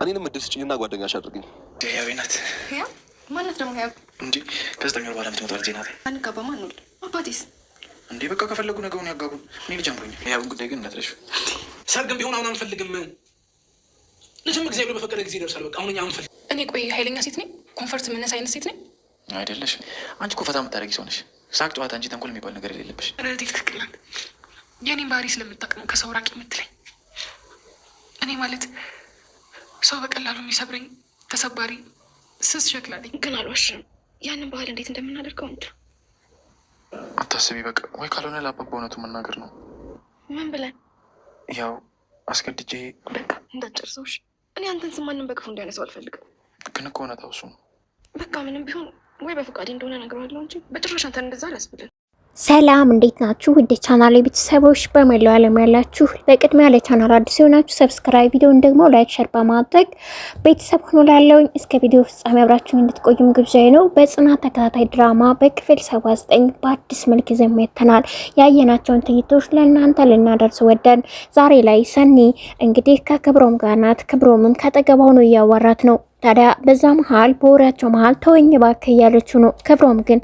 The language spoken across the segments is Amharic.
እኔንም እድል ስጭኝና ጓደኛሽ አድርግኝ። ያቤ ናት። ማናት ደግሞ ያብ? እንዴ ከ9 ወር በኋላ የምትመጣ ልጄ ናት። አንጋባማ አንወልድ። አባቴስ? እንዴ በቃ ከፈለጉ ነገውን ያጋቡን። እኔ ልጅ አምሮኛል። ያብን ጉዳይ ግን እንዳትረሺው። ሰርግም ቢሆን አሁን አንፈልግም። ልጅም እግዚአብሔር በፈቀደ ጊዜ ይደርሳል። በቃ አሁን እኛ አንፈልግም። እኔ ቆይ ኃይለኛ ሴት ነኝ? Comfort የምነሳ አይነት ሴት ነኝ? አይደለሽ። አንቺ እኮ ፈታ የምታደርጊ ሰው ነሽ። ሳቅ፣ ጨዋታ እንጂ ተንኮል የሚባል ነገር የሌለብሽ። እህቴ ትክክል ናት። የኔን ባህሪ ስለምታውቅ ነው ከሰው ራቅ የምትለኝ። እኔ ማለት ሰው በቀላሉ የሚሰብረኝ ተሰባሪ ስስ ሸክላ ነኝ። ግን አልዋሽም። ያንን ባህል እንዴት እንደምናደርገው እንጃ። አታስቢ በቃ። ወይ ካልሆነ ለአባባ እውነቱ መናገር ነው። ምን ብለን? ያው አስገድጄ በቃ እንዳትጨርሰው እሺ። እኔ አንተን ስም ማንም በክፉ እንዲያነሳው አልፈልግም። ግን እኮ እውነታው እሱ ነው። በቃ ምንም ቢሆን ወይ በፈቃዴ እንደሆነ እነግረዋለሁ እንጂ በጭራሽ አንተን እንደዛ አላስብልም። ሰላም እንዴት ናችሁ? ውድ ቻናል ቤተሰቦች በመላው ዓለም ያላችሁ፣ በቅድሚያ ለቻናል አዲስ የሆናችሁ subscribe፣ ቪዲዮን ደግሞ like፣ share በማድረግ ቤተሰብ ሆኖ ላለውኝ እስከ ቪዲዮ ፍጻሜ አብራችሁን እንድትቆዩም ግብዣዬ ነው። በጽናት ተከታታይ ድራማ በክፍል 79 በአዲስ መልክ ይዘን መጥተናል። ያየናቸውን ትዕይንቶች ለእናንተ ልናደርስ ወደን ዛሬ ላይ ሰኒ እንግዲህ ከክብሮም ጋር ናት። ክብሮምም ከአጠገቧ ነው እያዋራት ነው። ታዲያ በዛ መሀል በወሬያቸው መሀል ተወኝ እባክህ እያለችው ነው። ክብሮም ግን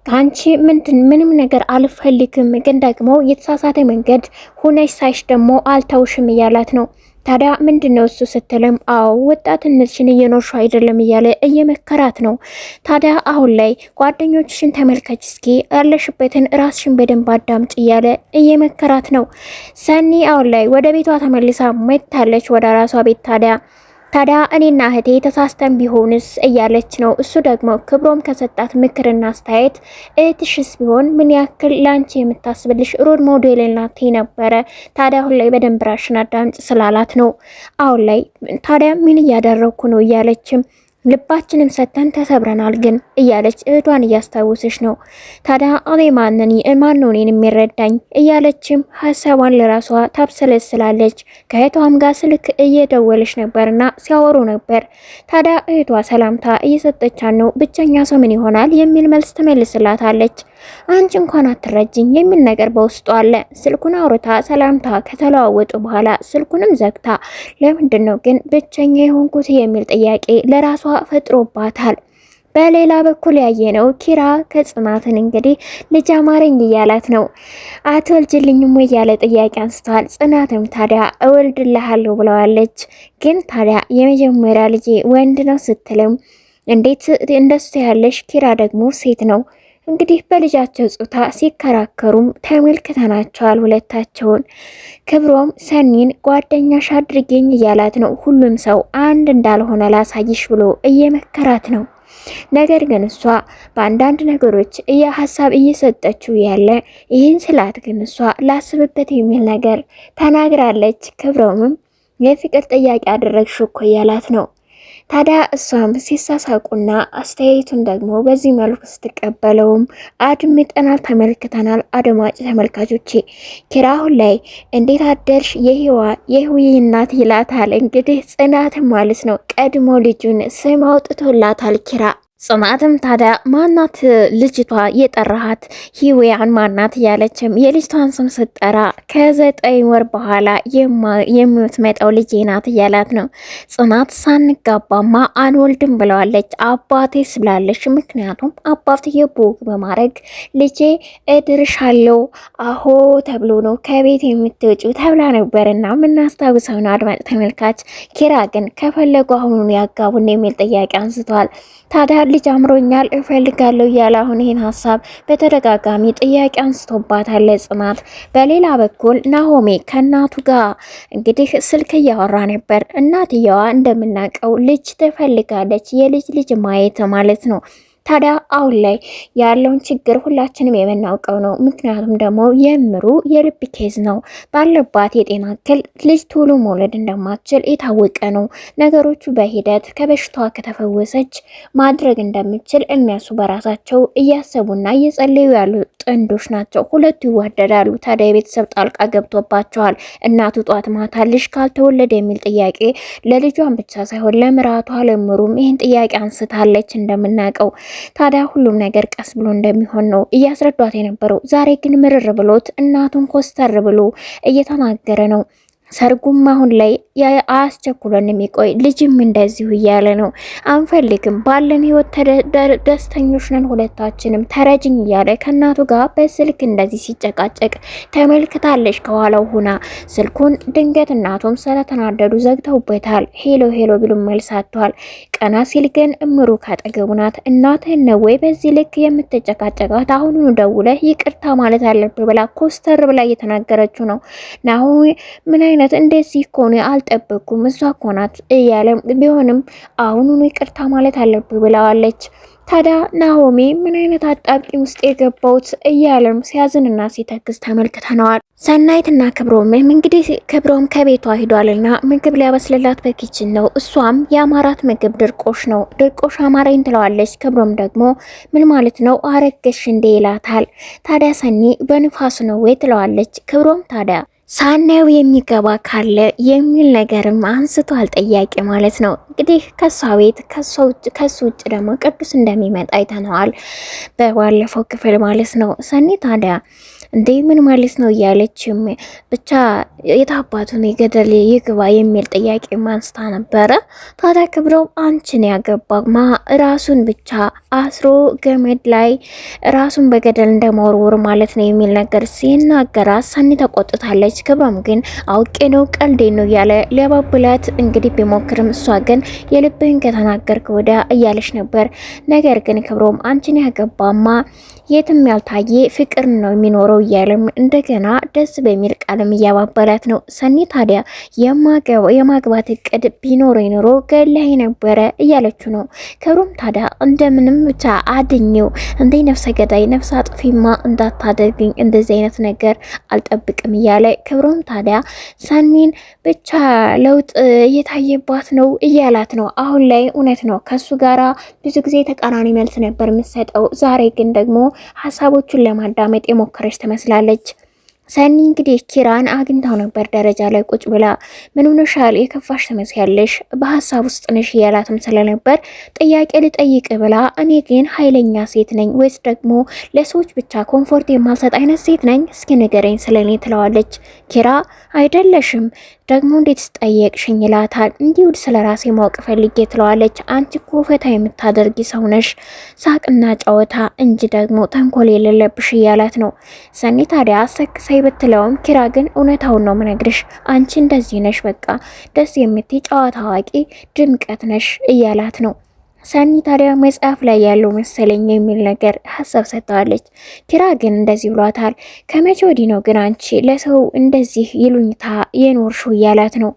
ከአንቺ ምንድን ምንም ነገር አልፈልግም፣ ግን ደግሞ የተሳሳተ መንገድ ሁነሽ ሳይሽ ደግሞ አልተውሽም እያላት ነው። ታዲያ ምንድን ነው እሱ ስትልም፣ አዎ ወጣትነትሽን እየኖርሽ አይደለም እያለ እየመከራት ነው። ታዲያ አሁን ላይ ጓደኞችሽን ተመልከች እስኪ ያለሽበትን ራስሽን በደንብ አዳምጭ እያለ እየመከራት ነው። ሰኒ አሁን ላይ ወደ ቤቷ ተመልሳ መጥታለች፣ ወደ ራሷ ቤት። ታዲያ እኔና እህቴ ተሳስተን ቢሆንስ እያለች ነው። እሱ ደግሞ ክብሮም ከሰጣት ምክርና አስተያየት እህትሽስ ቢሆን ምን ያክል ላንቺ የምታስብልሽ role model ናት ነበረ። ታዲያ አሁን ላይ በደንብ ራሽን አዳምጭ ስላላት ነው። አሁን ላይ ታዲያ ምን እያደረግኩ ነው እያለችም ልባችንም ሰጥተን ተሰብረናል ግን እያለች እህቷን እያስታወሰች ነው። ታዲያ እኔ ማንን ማን ነው እኔን የሚረዳኝ እያለችም ሀሳቧን ለራሷ ታብሰለስላለች። ከእህቷም ጋር ስልክ እየደወለች ነበርና ሲያወሩ ነበር። ታዲያ እህቷ ሰላምታ እየሰጠቻት ነው። ብቸኛ ሰው ምን ይሆናል የሚል መልስ ትመልስላታለች። አንቺ እንኳን አትረጅኝ የሚል ነገር በውስጡ አለ። ስልኩን አውርታ ሰላምታ ከተለዋወጡ በኋላ ስልኩንም ዘግታ ለምንድን ነው ግን ብቸኛ የሆንኩት የሚል ጥያቄ ለራሷ ፈጥሮባታል። በሌላ በኩል ያየነው ኪራ ከጽናትን እንግዲህ ልጅ አማረኝ እያላት ነው። አትወልጅልኝም ወይ ያለ ጥያቄ አንስተዋል። ጽናትም ታዲያ እወልድልሃለሁ ብለዋለች። ግን ታዲያ የመጀመሪያ ልጄ ወንድ ነው ስትልም እንዴት እንደሱ ያለሽ ኪራ ደግሞ ሴት ነው። እንግዲህ በልጃቸው ጾታ ሲከራከሩም ተመልክተናቸዋል ሁለታቸውን። ክብሮም ሰኒን ጓደኛሽ አድርጌኝ እያላት ነው። ሁሉም ሰው አንድ እንዳልሆነ ላሳይሽ ብሎ እየመከራት ነው። ነገር ግን እሷ በአንዳንድ ነገሮች ሀሳብ እየሰጠችው ያለ ይህን ስላት ግን እሷ ላስብበት የሚል ነገር ተናግራለች። ክብሮምም የፍቅር ጥያቄ አደረግሽ እኮ እያላት ነው። ታዲያ እሷም ሲሳሳቁና አስተያየቱን ደግሞ በዚህ መልኩ ስትቀበለውም አድምጠናል፣ ተመልክተናል። አድማጭ ተመልካቾቼ ኪራ አሁን ላይ እንዴት አደርሽ የህዋ የህዊ እናት ይላታል። እንግዲህ ጽናትም ማለት ነው ቀድሞ ልጁን ስም አውጥቶላታል ኪራ። ጽናትም ታዲያ ማናት ልጅቷ የጠራሃት ህይወያን ማናት እያለችም የልጅቷን ስም ስጠራ ከ9 ወር በኋላ የምትመጣው ልጄ ናት እያላት ነው። ጽናት ሳንጋባማ አንወልድም ብለዋለች። አባቴስ ብላለች። ምክንያቱም አባትዬ ቦግ በማድረግ ልጄ እድርሻለሁ አሆ ተብሎ ነው ከቤት የምትወጪው ተብላ ነበርና የምናስታውሰው ነው። አድማጭ ተመልካች ኪራ ግን ከፈለጉ አሁኑን ያጋቡን የሚል ጥያቄ አንስቷል። ታዲያ ልጅ አምሮኛል እፈልጋለሁ እያለ አሁን ይህን ሀሳብ በተደጋጋሚ ጥያቄ አንስቶባታል ጽናት። በሌላ በኩል ናሆሜ ከእናቱ ጋር እንግዲህ ስልክ እያወራ ነበር። እናትየዋ እንደምናውቀው ልጅ ትፈልጋለች፣ የልጅ ልጅ ማየት ማለት ነው። ታዲያ አሁን ላይ ያለውን ችግር ሁላችንም የምናውቀው ነው። ምክንያቱም ደግሞ የምሩ የልብ case ነው ባለባት የጤና እክል ልጅ ቶሎ መውለድ እንደማትችል የታወቀ ነው። ነገሮቹ በሂደት ከበሽታዋ ከተፈወሰች ማድረግ እንደምችል እነሱ በራሳቸው እያሰቡና እየጸለዩ ያሉ ጥንዶች ናቸው። ሁለቱ ይዋደዳሉ። ታዲያ የቤተሰብ ጣልቃ ገብቶባቸዋል። እናቱ ጧት ማታ ልጅ ካልተወለደ የሚል ጥያቄ ለልጇን ብቻ ሳይሆን ለምራቷ ለምሩም ይህን ጥያቄ አንስታለች እንደምናውቀው። ታዲያ ሁሉም ነገር ቀስ ብሎ እንደሚሆን ነው እያስረዷት የነበረው። ዛሬ ግን ምርር ብሎት እናቱን ኮስተር ብሎ እየተናገረ ነው። ሰርጉም አሁን ላይ አያስቸኩለን የሚቆይ ልጅም እንደዚሁ እያለ ነው። አንፈልግም፣ ባለን ህይወት ደስተኞች ነን ሁለታችንም፣ ተረጅኝ እያለ ከእናቱ ጋር በስልክ እንደዚህ ሲጨቃጨቅ ተመልክታለች። ከኋላው ሁና ስልኩን ድንገት እናቱም ስለተናደዱ ዘግተውበታል። ሄሎ ሄሎ ቢሉም መልስ አጥቷል። ቀና ሲል ግን እምሩ ካጠገቡ ናት። እናትህን ነው ወይ በዚህ ልክ የምትጨቃጨቃት? አሁኑኑ ደውለህ ይቅርታ ማለት አለብህ ብላ ኮስተር ብላ እየተናገረችው ነው። ናሆሚ ምን አይነት እንደዚህ እኮ ነው አልጠበኩም፣ እሷ እኮ ናት እያለ ቢሆንም አሁኑኑ ይቅርታ ማለት አለብህ ብለዋለች። ታዲያ ናሆሚ ምን አይነት አጣብቂኝ ውስጥ የገባውት እያለም ሲያዝንና ሲተክዝ ተመልክተነዋል። ሰናይትና ክብሮም እንግዲህ ክብሮም ከቤቷ ሂዷልና ምግብ ሊያበስልላት በ kitchen ነው። እሷም የአማራት ምግብ ድርቆሽ ነው። ድርቆሽ አማረኝ ትለዋለች። ክብሮም ደግሞ ምን ማለት ነው አረገሽ እንዴ ይላታል። ታዲያ ሰኒ በንፋሱ ነው ወይ ትለዋለች። ክብሮም ታዲያ ሳናየው የሚገባ ካለ የሚል ነገርም አንስቷል። ጠያቂ ማለት ነው እንግዲህ ከሷ ቤት ከሱ ውጭ ደግሞ ቅዱስ እንደሚመጣ አይተነዋል በባለፈው ክፍል ማለት ነው። ሰኒ ታዲያ እንዴ ምን ማለት ነው እያለችም ብቻ የታባቱን የገደል ይግባ የሚል ጥያቄ አንስታ ነበረ። ታዲያ ክብሮም አንቺን ያገባማ ራሱን ብቻ አስሮ ገመድ ላይ ራሱን በገደል እንደመወርወር ማለት ነው የሚል ነገር ሲናገራት ሰኒ ተቆጥታለች። ክብሮም ግን አውቄ ነው ቀልዴ ነው እያለ ሊያባብላት እንግዲህ ቢሞክርም እሷ ግን የልብህን ከተናገርክ ወዲያ እያለች ነበር። ነገር ግን ክብሮም አንቺን ያገባማ የትም ያልታየ ፍቅር ነው የሚኖረው እያለም እንደገና ደስ በሚል ቃልም እያባበላት ነው። ሰኒ ታዲያ የማግባት እቅድ ቢኖረ ኖሮ ገላይ ነበረ እያለችው ነው። ክብሮም ታዲያ እንደምንም ብቻ አድኘው እንደ ነፍሰ ገዳይ ነፍሰ አጥፊማ እንዳታደርግኝ እንደዚህ አይነት ነገር አልጠብቅም እያለ ክብሮም ታዲያ ሰኒን ብቻ ለውጥ እየታየባት ነው እያላት ነው። አሁን ላይ እውነት ነው ከሱ ጋራ ብዙ ጊዜ ተቃራኒ መልስ ነበር የምትሰጠው። ዛሬ ግን ደግሞ ሀሳቦቹን ለማዳመጥ የሞከረች ትመስላለች። ሰኒ እንግዲህ ኪራን አግኝታው ነበር ደረጃ ላይ ቁጭ ብላ። ምን ሆነሻል? የከፋሽ ትመስያለሽ፣ በሀሳብ ውስጥ ነሽ እያላትም ስለነበር ጥያቄ ልጠይቅ ብላ እኔ ግን ኃይለኛ ሴት ነኝ ወይስ ደግሞ ለሰዎች ብቻ comfort የማልሰጥ አይነት ሴት ነኝ? እስኪ ንገረኝ ስለኔ ትለዋለች። ኪራ አይደለሽም ደግሞ እንዴት ስጠየቅሽኝ ይላታል። እንዲሁ ስለ ራሴ ማወቅ ፈልጌ ትለዋለች። አንቺ እኮ ፈታ የምታደርጊ ሰው ነሽ፣ ሳቅና ጨዋታ እንጂ ደግሞ ተንኮል የሌለብሽ እያላት ነው። ሰኒ ታዲያ አሰክሳይ ብትለውም ኪራ ግን እውነታውን ነው ምነግርሽ፣ አንቺ እንደዚህ ነሽ፣ በቃ ደስ የምትይ ጨዋታ አዋቂ ድምቀት ነሽ እያላት ነው። ሰኒ ታዲያ መጽሐፍ ላይ ያለው መሰለኝ የሚል ነገር ሀሳብ ሰጥተዋለች። ኪራ ግን እንደዚህ ብሏታል። ከመቼ ወዲህ ነው ግን አንቺ ለሰው እንደዚህ ይሉኝታ የኖርሽው እያላት ነው።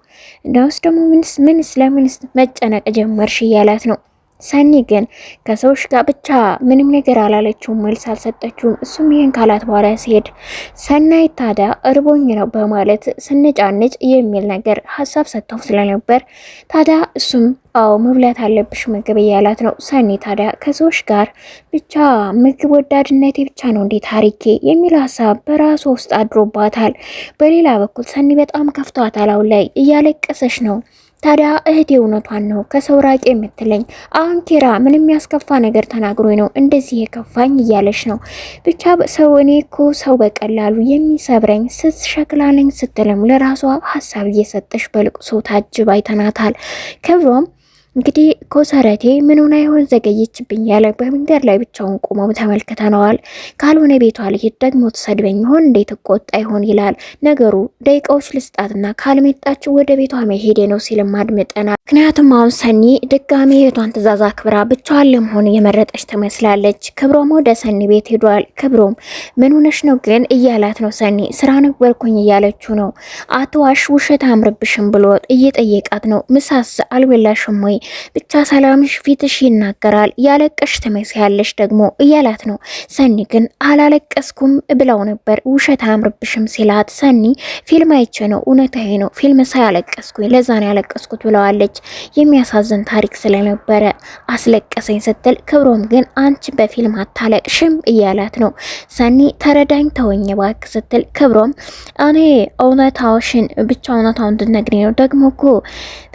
እንደውስ ደግሞ ምንስ ለምንስ መጨነቅ ጀመርሽ እያላት ነው። ሰኒ ግን ከሰዎች ጋር ብቻ ምንም ነገር አላለችውም፣ መልስ አልሰጠችውም። እሱም ይህን ካላት በኋላ ሲሄድ ሰናይት ታዲያ እርቦኝ ነው በማለት ስንጫንጭ የሚል ነገር ሀሳብ ሰጥተው ስለነበር ታዲያ እሱም አዎ መብላት አለብሽ ምግብ እያላት ነው። ሰኒ ታዲያ ከሰዎች ጋር ብቻ ምግብ ወዳድነቴ ብቻ ነው እንዴ ታሪኬ የሚል ሀሳብ በራሱ ውስጥ አድሮባታል። በሌላ በኩል ሰኒ በጣም ከፍቷታል። አሁን ላይ እያለቀሰች ነው። ታዲያ እህቴ እውነቷን ነው ከሰው ራቂ የምትለኝ። አሁን ኪራ ምንም ያስከፋ ነገር ተናግሮኝ ነው እንደዚህ የከፋኝ እያለች ነው። ብቻ ሰው እኔ እኮ ሰው በቀላሉ የሚሰብረኝ ስስ ሸክላ ነኝ ስትልም ለራሷ ሀሳብ እየሰጠች በልቅሶ ታጅባ አይተናታል። ክብሮም እንግዲህ ኮሰረቴ ምን ሆና ይሆን ዘገየችብኝ ያለ በመንገድ ላይ ብቻውን ቆመው ተመልክተነዋል። ካልሆነ ቤቷ ልሂድ ደግሞ ትሰድበኝ ይሆን እንዴት እቆጣ ይሆን ይላል ነገሩ። ደቂቃዎች ልስጣትና ካልመጣች ወደ ቤቷ መሄዴ ነው ሲልም አድምጠናል። ምክንያቱም አሁን ሰኒ ድጋሚ የቷን ትዕዛዝ አክብራ ብቻዋን ለመሆን የመረጠች ትመስላለች። ክብሮም ወደ ሰኒ ቤት ሄዷል። ክብሮም ምን ሆነሽ ነው ግን እያላት ነው። ሰኒ ስራ ነበርኩኝ እያለችው ነው። አትዋሽ ውሸት አምርብሽም ብሎ እየጠየቃት ነው። ምሳስ አልበላሽም ወይ ብቻ ሰላምሽ ፊትሽ ይናገራል፣ ያለቀሽ ትመስያለሽ ደግሞ እያላት ነው። ሰኒ ግን አላለቀስኩም ብለው ነበር። ውሸት አያምርብሽም ሲላት ሰኒ ፊልም አይቼ ነው እውነታዬ ነው ፊልም ሳያለቀስኩኝ ለዛ ነው ያለቀስኩት ብለዋለች። የሚያሳዝን ታሪክ ስለነበረ አስለቀሰኝ ስትል ክብሮም ግን አንቺ በፊልም አታለቅሽም እያላት ነው። ሰኒ ተረዳኝ ተወኝ እባክህ ስትል ክብሮም እኔ እውነታዎሽን ብቻ እውነታውን እንድትነግሪኝ ነው ደግሞ እኮ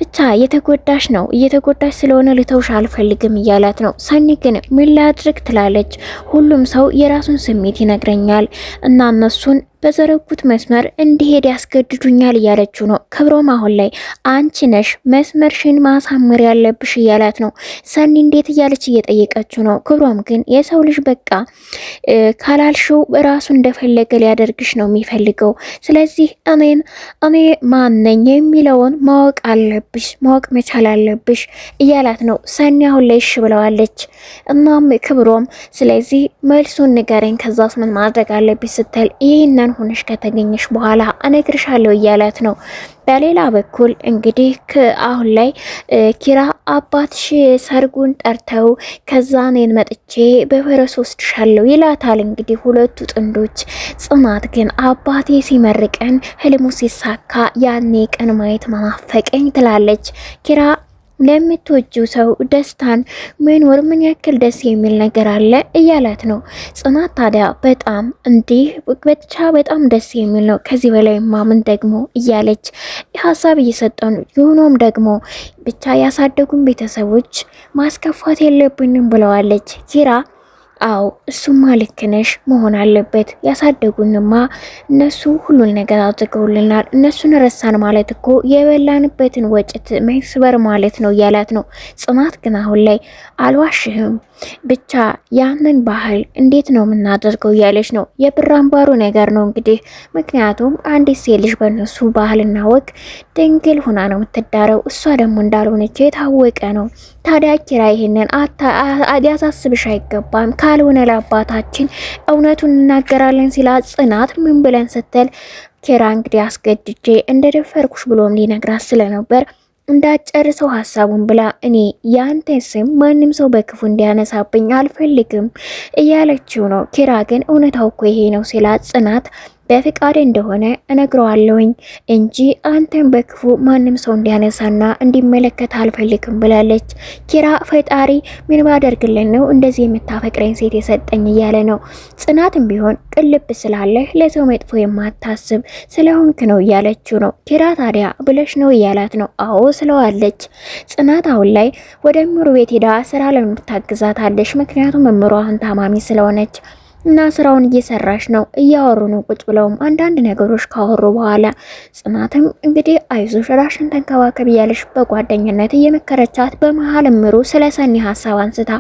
ብቻ የተጎዳሽ ነው እየተጎዳሽ ስለሆነ ልተውሽ አልፈልግም እያላት ነው። ሰኒ ግን ምን ላድርግ ትላለች። ሁሉም ሰው የራሱን ስሜት ይነግረኛል እና እነሱን በዘረጉት መስመር እንዲሄድ ያስገድዱኛል እያለችው ነው። ክብሮም አሁን ላይ አንቺ ነሽ መስመርሽን ማሳመር ያለብሽ እያላት ነው። ሰኒ እንዴት እያለች እየጠየቀችው ነው። ክብሮም ግን የሰው ልጅ በቃ ካላልሽው ራሱ እንደፈለገ ሊያደርግሽ ነው የሚፈልገው። ስለዚህ እኔን እኔ ማነኝ የሚለውን ማወቅ አለብሽ፣ ማወቅ መቻል አለብሽ እያላት ነው። ሰኒ አሁን ላይ እሺ ብለዋለች። እናም ክብሮም ስለዚህ መልሱን ንገረኝ፣ ከዛስ ምን ማድረግ አለብሽ ስትል ይህንን ሆነሽ ከተገኘሽ በኋላ እነግርሻለሁ እያላት ነው። በሌላ በኩል እንግዲህ አሁን ላይ ኪራ አባትሽ ሰርጉን ጠርተው ከዛ እኔን መጥቼ በፈረስ ወስድሻለሁ ይላታል። እንግዲህ ሁለቱ ጥንዶች ጽናት ግን አባቴ ሲመርቀን ህልሙ ሲሳካ ያኔ ቀን ማየት ማናፈቀኝ ትላለች። ኪራ ለምትወጂው ሰው ደስታን መኖር ምን ያክል ደስ የሚል ነገር አለ እያላት ነው። ጽናት ታዲያ በጣም እንዲህ ብቻ በጣም ደስ የሚል ነው፣ ከዚህ በላይ ማምን ደግሞ እያለች ሀሳብ እየሰጠ ነው። የሆኖም ደግሞ ብቻ ያሳደጉን ቤተሰቦች ማስከፋት የለብንም ብለዋለች ኪራ አዎ እሱማ ልክ ነሽ መሆን አለበት። ያሳደጉንማ እነሱ ሁሉን ነገር አድርገውልናል። እነሱን ረሳን ማለት እኮ የበላንበትን ወጭት መስበር ማለት ነው እያላት ነው። ጽናት ግን አሁን ላይ አልዋሽህም፣ ብቻ ያንን ባህል እንዴት ነው የምናደርገው እያለች ነው። የብር አምባሩ ነገር ነው እንግዲህ። ምክንያቱም አንዲት ሴት ልጅ በእነሱ ባህልና ወግ ድንግል ሆና ነው የምትዳረው። እሷ ደግሞ እንዳልሆነች የታወቀ ነው። ታዲያ ኪራ ይሄንን ሊያሳስብሽ አይገባም ካልሆነ ለአባታችን እውነቱን እናገራለን ሲላ ጽናት ምን ብለን ስትል ኪራ እንግዲህ አስገድጄ እንደደፈርኩሽ ብሎም ሊነግራት ስለነበር እንዳጨርሰው ሀሳቡን ብላ እኔ ያንተ ስም ማንም ሰው በክፉ እንዲያነሳብኝ አልፈልግም እያለችው ነው። ኪራ ግን እውነታው እኮ ይሄ ነው ሲላት ጽናት በፍቃድ እንደሆነ እነግረዋለሁኝ እንጂ አንተን በክፉ ማንም ሰው እንዲያነሳና እንዲመለከት አልፈልግም ብላለች። ኪራ ፈጣሪ ምን ባደርግልን ነው እንደዚህ የምታፈቅረኝ ሴት የሰጠኝ እያለ ነው። ጽናትም ቢሆን ቅልብ ስላለህ ለሰው መጥፎ የማታስብ ስለሆንክ ነው እያለችው ነው። ኪራ ታዲያ ብለሽ ነው እያላት ነው። አዎ ስለዋለች። ጽናት አሁን ላይ ወደ እምሩ ቤት ሄዳ ስራ ለምታግዛታለች። ምክንያቱም እምሩ አሁን ታማሚ ስለሆነች እና ስራውን እየሰራች ነው። እያወሩ ነው ቁጭ ብለውም አንዳንድ ነገሮች ካወሩ በኋላ ጽናትም እንግዲህ አይዞሽ ራሽን ተንከባከብ እያለሽ በጓደኝነት እየመከረቻት፣ በመሀል እምሩ ስለ ሰኒ ሀሳብ አንስታ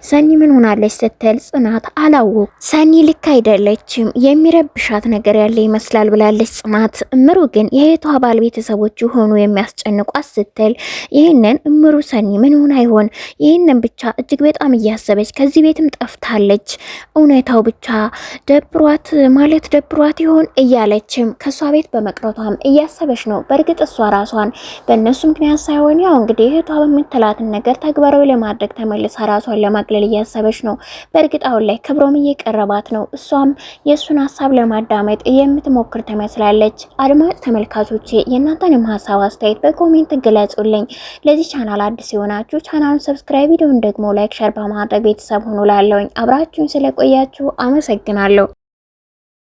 ሰኒ ምን ሆናለች ስትል ጽናት አላወቅ ሰኒ ልክ አይደለችም የሚረብሻት ነገር ያለ ይመስላል ብላለች ጽናት። እምሩ ግን የእህቷ ባል ቤተሰቦች ሆኑ የሚያስጨንቋት ስትል ይህንን እምሩ ሰኒ ምን ሆና ይሆን ይህንን ብቻ እጅግ በጣም እያሰበች ከዚህ ቤትም ጠፍታለች እውነታው ብቻ ደብሯት ማለት ደብሯት ይሆን እያለችም ከእሷ ቤት በመቅረቷም እያሰበች ነው። በእርግጥ እሷ ራሷን በእነሱ ምክንያት ሳይሆን ያው እንግዲህ እህቷ በምትላትን ነገር ተግባራዊ ለማድረግ ተመልሳ ራሷን ለማግለል እያሰበች ነው። በእርግጥ አሁን ላይ ክብሮም እየቀረባት ነው። እሷም የእሱን ሀሳብ ለማዳመጥ የምትሞክር ትመስላለች። አድማጭ ተመልካቾቼ የእናንተንም ሀሳብ አስተያየት በ comment ግለጹልኝ። ለዚህ ቻናል አዲስ የሆናችሁ ቻናሉን subscribe፣ ቪዲዮን ደግሞ like፣ share በማድረግ ቤተሰብ ሁኑ። ላለውኝ አብራችሁኝ ስለቆያችሁ አመሰግናለሁ።